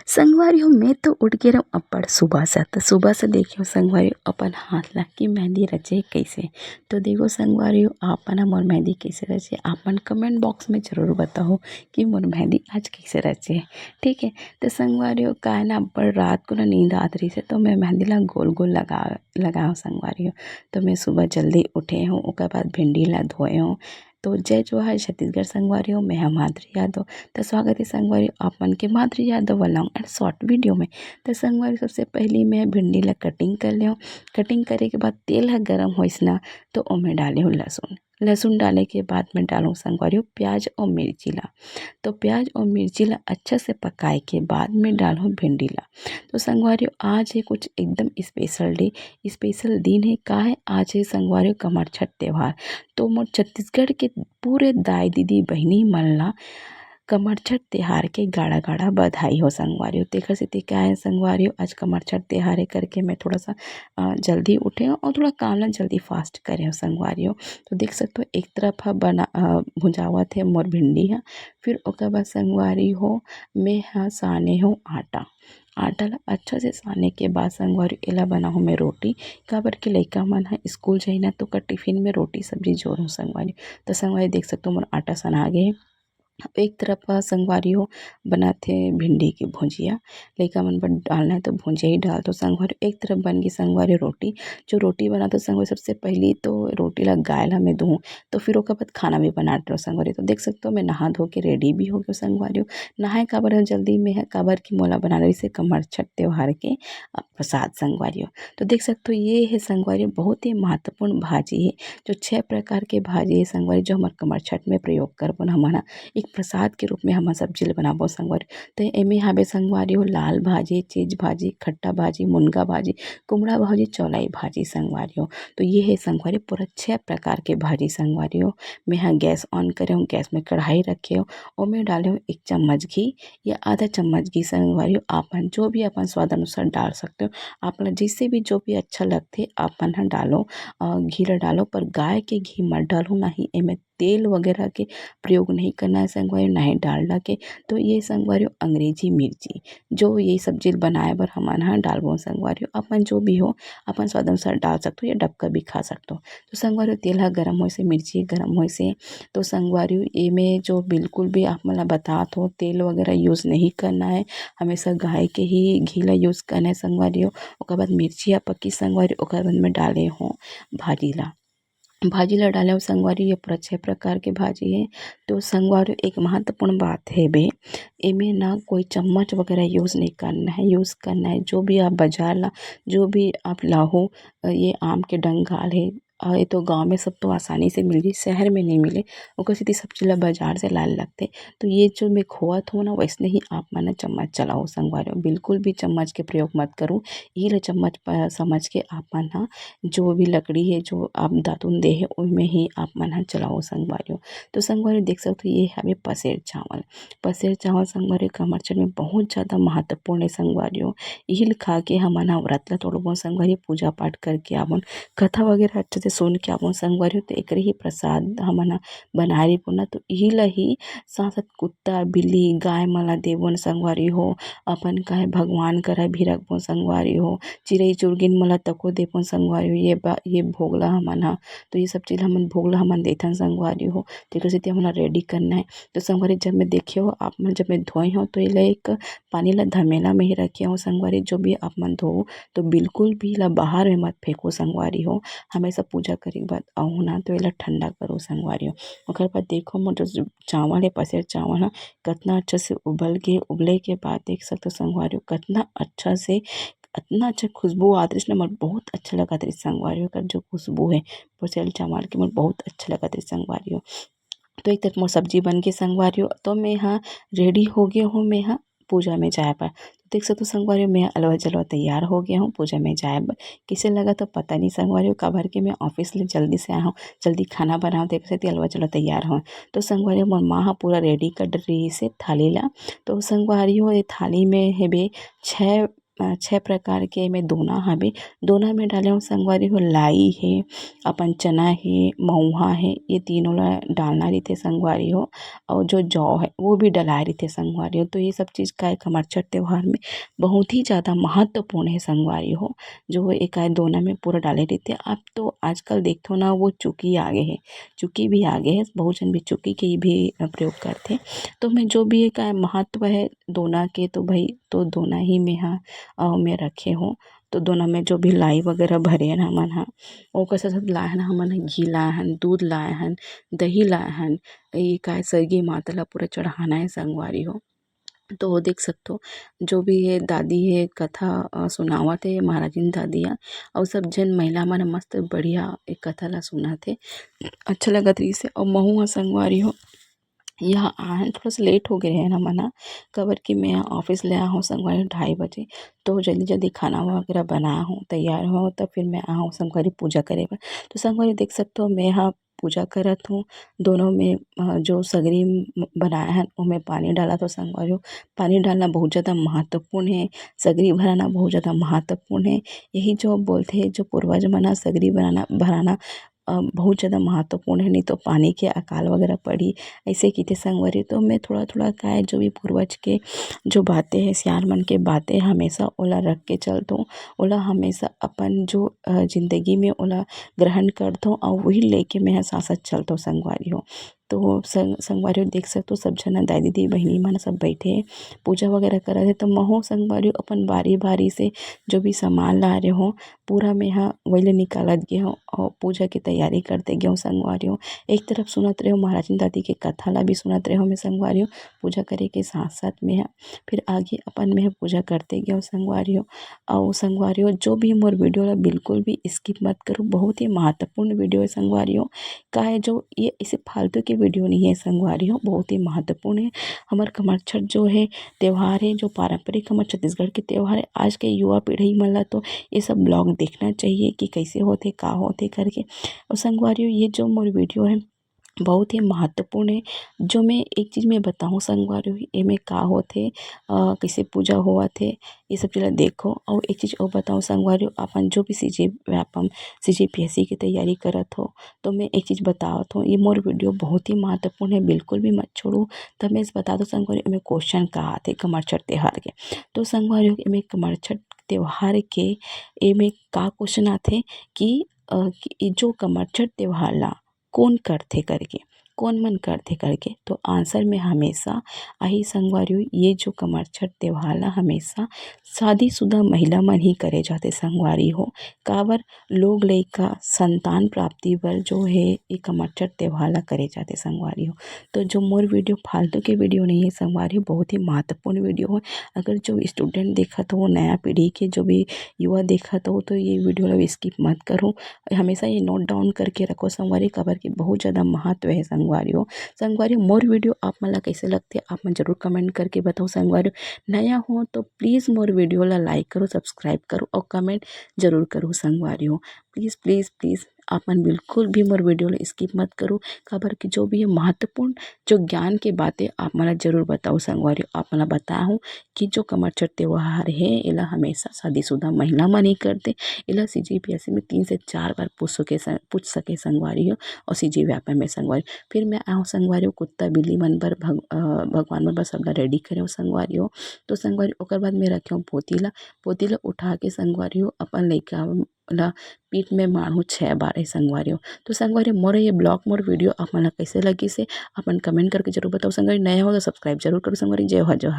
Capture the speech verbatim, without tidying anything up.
संगवारी हो, मैं तो उठ गे रहूँ अब्बड़ सुबह से। त सुबह से देखियो संगवारी हो अपन हाथ ला कि मेहंदी रचे कइसे। तो देखो संगवारी हो, आपन ह मोर मेहंदी कइसे रचे, आपन comment box में जरूर बताओ कि मोर मेहंदी आज कइसे रचे हे। ठीक है, तो संगवारी हो, काय ना अब्बड़ रात को ना नींद आत रहिस हे, तो मैं मेहंदी ला गोल गोल लगा लगाओ संगवारी हो। तो मैं सुबह जल्दी उठे हूँ, ओकर बाद भिंडी ला धोए हूँ। तो जय जोहार छत्तीसगढ़ संगवारी हो, मैं हा माधुरी यादव। तो स्वागत है संगवारी हो आप मन के Madhuri Yadav vlog and short video में। तो संगवारी, सबसे पहली मैं भिंडी ला cutting कर लेहूँ। Cutting करे के बाद तेल ह गरम होइस ना, तो ओमे डाले हूँ लहसुन। लहसुन डाले के बाद मैं डालूँ संगवारी हो प्याज और मिर्ची ला। तो प्याज और मिर्ची ला अच्छा से पकाए के बाद मैं डालूँ भिंडी ला। तो संगवारी हो, आज है कुछ एकदम special day, special दिन है। का है? आज है संगवारी हो कमरछठ त्योहार। तो मोर छत्तीसगढ़ के पूरे दाई दीदी बहिनी मन ला कमरछठ त्योहार के गाड़ा गाड़ा बधाई हो संगवारी हो। तेखर सेती का है संगवारी हो, आज कमरछठ त्योहार है करके मैं थोड़ा सा, अ, जल्दी उठे हूँ और थोड़ा काम ला जल्दी fast करे हूँ संगवारी हो। तो देख सकते हो एक तरफ ह बना, अ, भुंजावत है मोर भिंडी ह। फिर ओकर बाद संगवारी हो, मैं ह साने हूँ आटा। आटा ला अच्छा से साने के बाद संगवारी एला बनाहूँ मैं रोटी, काबर के लइका मन ह स्कूल जाही ना, तो ओकर टिफिन में रोटी सब्जी जोरहूँ संगवारी। तो संगवारी देख सकते हो मोर आटा सना गे हे। एक तरफ ह संगवारी हो बनाथे भिंडी के भुजिया, लइका मन बर डालना है तो भुजिया ही डाल दो संगवारी। एक तरफ बन गई संगवारी रोटी। जो रोटी बनाथों संगवारी, सबसे पहली तो रोटी ला गाय ला मैं दूँ, तो फिर ओकर बाद खाना भी बना डरो संगवारी। तो देख सकते हो मैं नहा धो के ready भी हो गयो संगवारी हो। नहाए काबर हो जल्दी में है, काबर कि मोला बनाना रहिसे कमरछठ त्योहार के, अ, प्रसाद संगवारी हो। तो देख सकते हो ये है संगवारी हो बहुत ही महत्वपूर्ण भाजी है, जो छह प्रकार के भाजी है संगवारी, जो हमर कमरछठ में प्रयोग करबो न हमन ह, एक प्रसाद के रूप में हमन सब्जी ल बनाबो संगवारी। तो एमे हाबे संगवारी हो लाल भाजी, चीज भाजी, खट्टा भाजी, मुनगा भाजी, कुमड़ा भाजी, चौलाई भाजी संगवारी हो। तो ये है संगवारी पूरा छह प्रकार के भाजी संगवारी हो। मैं ह गैस on करे हूँ, गैस में कढ़ाई रखे हूँ, ओमे डाले हूँ एक चम्मच घी या आधा चम्मच घी संगवारी हो। आप मन जो भी अपन स्वाद अनुसार डाल सकते हो, आप मन ला जैसे भी जो भी अच्छा लगथे आप मन ह डालो, अ, घी ला डालो, पर गाय के घी मत डालो, ना ही एमे तेल वगैरह के प्रयोग नहीं करना है संगवारी, ना ही डालडा के। तो ये संगवारी हो अंग्रेजी मिर्ची, जो ये सब्जी बनाए बर हमन ह डालबो संगवारी हो। अपन जो भी हो अपन स्वाद अनुसार डाल सकते हो या डबका भी खा सकते हो। तो संगवारी हो तेल ह गरम होइसे, मिर्ची गरम होइसे, तो संगवारी हो एमे जो बिल्कुल भी आप मन ला बतात हो तेल वगैरह use नहीं करना है, हमेशा गाय के ही घी ला use करना है संगवारी हो। ओकर बाद मिर्ची ह पकी संगवारी हो, ओकर बाद में डाले हो भाजी ला। भाजी ला डाले हो संगवारी, ये पूरा छह प्रकार के भाजी है। तो संगवारी एक महत्वपूर्ण बात है बे, एमे ना कोई चम्मच वगैरह use नहीं करना है, use करना है जो भी आप बाजार ला, जो भी आप लाहो, अ, ये आम के डंगाल है, अ, ये तो गाँव में सब तो आसानी से मिल जाही, शहर में नहीं मिले, ओकर सेती सब चीज ला बाजार से लाए लगथे। तो ये जो मैं खोवत हूँ ना, वैसने ही आप मन ह चम्मच चलाओ संगवारी हो, बिल्कुल भी चम्मच के प्रयोग मत करो। ये ले चम्मच प-, समझ के आप मन ह जो भी लकड़ी है, जो आप दातुन दे है, ओमे ही आप मन ह चलाओ संगवारी हो। तो संगवारी देख सकते हो, ये हवे पसेर चावल। पसेर चावल संगवारी कमरछठ में बहुत ज्यादा महत्वपूर्ण है संगवारी हो। इही ल खा के हमन ह व्रत ला तोड़बो संगवारी, पूजा पाठ करके आबोन, कथा वगैरह अच्छा से सुन के आबोन संगवारी हो। तो एकरे ही प्रसाद हमन ह बनाए रहिबो ना, तो इही ला ही साथ साथ कुत्ता, बिल्ली, गाय मन ला देबोन संगवारी हो। अपन काहे भगवान करा भी रखबोन संगवारी हो। चिरई चुरगिन मन ला तको देबोन संगवारी हो। ये बा-, ये भोग ला हमन ह, तो ये सब चीज ला हमन भोग ला हमन देथन संगवारी हो। तेकर सेती हमन ला ready करना है। तो संगवारी जब मैं देखे हो, आप मन जब मैं धोए हो, तो एला एक पानी ला धमेला में ही रखे हो संगवारी। जो भी आप मन धो, तो बिल्कुल भी एला बाहर में मत फेंको संगवारी हो। हमेशा पूजा करे के बाद अहू ना, तो एला ठंडा करो संगवारी हो। ओकर बाद देखो मोर जो चावल है, पसेर चावल ह, कतना अच्छा से उबल के, उबले के बाद देख सकते हो संगवारी हो, कतना अच्छा से, अतना अच्छा खुशबू आत रहिस ना, मोर बहुत अच्छा लगत रहिस संगवारी हो, ओकर जो खुशबू है पसेर चावल के, मोर बहुत अच्छा लगत रहिस संगवारी हो। तो एक तरफ मोर सब्जी बन के संगवारी हो, तो मैं ह ready हो गए हूँ, मैं ह पूजा में जाए बर। तो देख सकते हो संगवारी हो, मैं अलवा जलवा तैयार हो गया हूँ पूजा में जाए बर। किसे लगा तो पता नहीं संगवारी हो, काबर के मैं office ले जल्दी से आया हूँ, जल्दी खाना बनाओ, तेकर सेती अलवा जलवा तैयार हूँ। तो संगवारी हो, मोर माँ ह पूरा ready कर रहिस हे थाली ला। तो संगवारी हो, ये थाली में हेबे छः अ, छह प्रकार के एमे दोना हवे। दोना में डाले हो संगवारी हो, लाई हे, अपन चना हे, महुआ हे, ये तीनों ला डालना रहिथे संगवारी हो। और जो जौ हे, वो भी डलाए रहिथे संगवारी हो। तो ये सब चीज़ का कमरछठ त्योहार में बहुत ही ज़्यादा महत्वपूर्ण हे संगवारी हो, जो एकाय दोना में पूरा डाले रहिथे। अब तो आजकल देखथो ना, वो चुकी आ गे हे, चुकी भी आ गे हे, बहुत झन भी चुकी के ही भी प्रयोग करथे। तो मैं जो भी एकाय महत्व हे दोना के, तो भाई, तो दोना ही में हा, अ, मैं रखे हो। तो दोना में जो भी लाई वगैरह भरे हन हमन हा, ओकर साथ साथ लाए हन हमन हा घी लाए हन, दूध लाए हन, दही लाए हन, ये काय सरगी माता ला पूरा चढ़ाना हे संगवारी हो। तो देख सकथो, जो भी हे दादी हे कथा, अ, सुनावत हे महाराजिन दादी ह, अउ सब झन महिला मन ह मस्त बढ़िया ए कथा ला सुनत हे। अच्छा लगत रहिस हे। अउ महू ह संगवारी हो, यहाँ आए हन, थोड़ा सा लेट हो गए रहे हमन ह, काबर कि मैं ऑफिस ले आए हूँ संगवारी ढाई बजे, तो जल्दी जल्दी खाना वगैरह बनाए हूँ, तैयार हूँ, तब फिर मैं आए हूँ संगवारी पूजा करे बर। तो संगवारी देख सकथो, मैं ह पूजा करत हूँ, दोनों में, अ, जो सगरी म-, बनाए हन, ओमे पानी डालत हूँ संगवारी हो। पानी डालना बहुत ज़्यादा महत्वपूर्ण हे, सगरी भराना बहुत ज़्यादा महत्वपूर्ण हे। यही जो बोलथे, जो पूर्वज मन ह सगरी बनाना, भराना, अ, बहुत ज़्यादा महत्वपूर्ण हे, नहीं तो पानी के अकाल वगैरह पड़ी, ऐसे कहिथे संगवारी। तो मैं थोड़ा-थोड़ा काय जो भी पूर्वज के जो बातें हे, सियान मन के बातें, हमेशा ओला रख के चलथों, ओला हमेशा अपन जो, अ, जिंदगी में ओला ग्रहण करथों, अउ वही लेके मैं ह साथ-साथ चलथों संगवारी हो। तो संग-, संगवारी हो देख सकथो, सब झन दाई दीदी बहिनी मन सब बैठे हे, पूजा वगैरह करत हे। तो महू संगवारी हो अपन बारी-बारी से जो भी सामान लाए रहे हो, पूरा मैं ह वही ले निकालत गे हूँ अउ पूजा के तैयारी करते गे हूँ संगवारी हो। एक तरफ सुनत रहे हो महाराजिन दादी के कथा ला भी सुनत रहे हो मैं संगवारी हो, पूजा करे के साथ-साथ में ह फिर आगे अपन में ह पूजा करते गे हूँ संगवारी हो। अउ संगवारी हो, जो भी मोर वीडियो ला बिल्कुल भी skip मत करो, बहुत ही महत्वपूर्ण वीडियो हे संगवारी हो। का हे जो ये ऐसे फालतू के वीडियो नहीं हे संगवारी हो, बहुत ही महत्वपूर्ण हे। हमर कमरछठ जो हे त्योहार हे, जो पारंपरिक हमर छत्तीसगढ़ के त्योहार हे, आज के युवा पीढ़ी मन ला तो ये सब vlog देखना चाहिए कि कैसे होथे, का होथे करके। अउ संगवारी हो, ये जो मोर वीडियो हे बहुत ही महत्वपूर्ण हे। जो मैं एक चीज़ मैं बताहूँ संगवारी हो, एमे का होथे, अ, कैसे पूजा होवत हे, ये सब चीज़ ला देखो। अउ एक चीज़ अउ बताहूँ संगवारी हो, अपन जो भी सीजी व्यापम, सीजीपीएससी की तैयारी करत हो, तो मैं एक चीज़ बतावत हूँ, ये मोर वीडियो बहुत ही महत्वपूर्ण हे, बिल्कुल भी मत छोड़ो। तब मैं इस बता दूँ संगवारी हो, एमे क्वेश्चन का आथे कमरछठ त्योहार के। तो संगवारी हो, एमे कमरछठ त्योहार के एमे का क्वेश्चन आथे कि, अ, कि ये जो कमरछठ त्योहार ला कोन करथे करके, कोन मन करथे करके। तो आंसर में हमेशा आही संगवारी हो, ये जो कमरछठ त्योहार ला हमेशा शादीशुदा महिला मन ही करे जाथे संगवारी हो। काबर, लोग लइका संतान प्राप्ति बर जो हे, ये कमरछठ त्योहार ला करे जाथे संगवारी हो। तो जो मोर वीडियो फालतू के वीडियो नहीं हे संगवारी हो, बहुत ही महत्वपूर्ण वीडियो हे। अगर जो स्टूडेंट देखत हो, नया पीढ़ी के जो भी युवा देखत हो, तो ये वीडियो ला skip मत करो। हमेशा ये note down करके रखो संगवारी, काबर कि बहुत ज़्यादा महत्व हे संगवारी हो। संगवारी, मोर वीडियो आप मन ला कैसे लगथे, आप मन जरूर comment करके बताओ संगवारी। नया हो तो please मोर वीडियो ला like करो, subscribe करो और comment जरूर करो संगवारी हो। Please, please, please, आप मन बिल्कुल भी मोर वीडियो ला skip मत करो, काबर कि जो भी हे महत्वपूर्ण जो ज्ञान के बातें आप मन ला जरूर बताओ संगवारी। आप मन ला बताहूँ कि जो कमरछठ त्योहार हे, एला हमेशा शादीशुदा महिला मन ही करथे। एला सीजीपीएससी में तीन से चार बार पूछ सके सं-, पूछ सके संगवारी हो, और सीजी व्यापम में संगवारी। फिर मैं आहूँ संगवारी हो, कुत्ता बिल्ली मन बर भग-, अ, भगवान मन बर सबला ready करे हो संगवारी हो। तो संगवारी, ओकर बाद मैं रखे हो पोती ला, पोती ला उठा के संगवारी हो, अपन लइका ला पीठ में मारहूँ छह बार हे संगवारी हो। तो संगवारी, मोर ये vlog, मोर वीडियो आप मन ला कैसे लगिस हे, अपन comment करके जरूर बताओ संगवारी। नया हो तो subscribe जरूर करो संगवारी। जय हो, जोहार।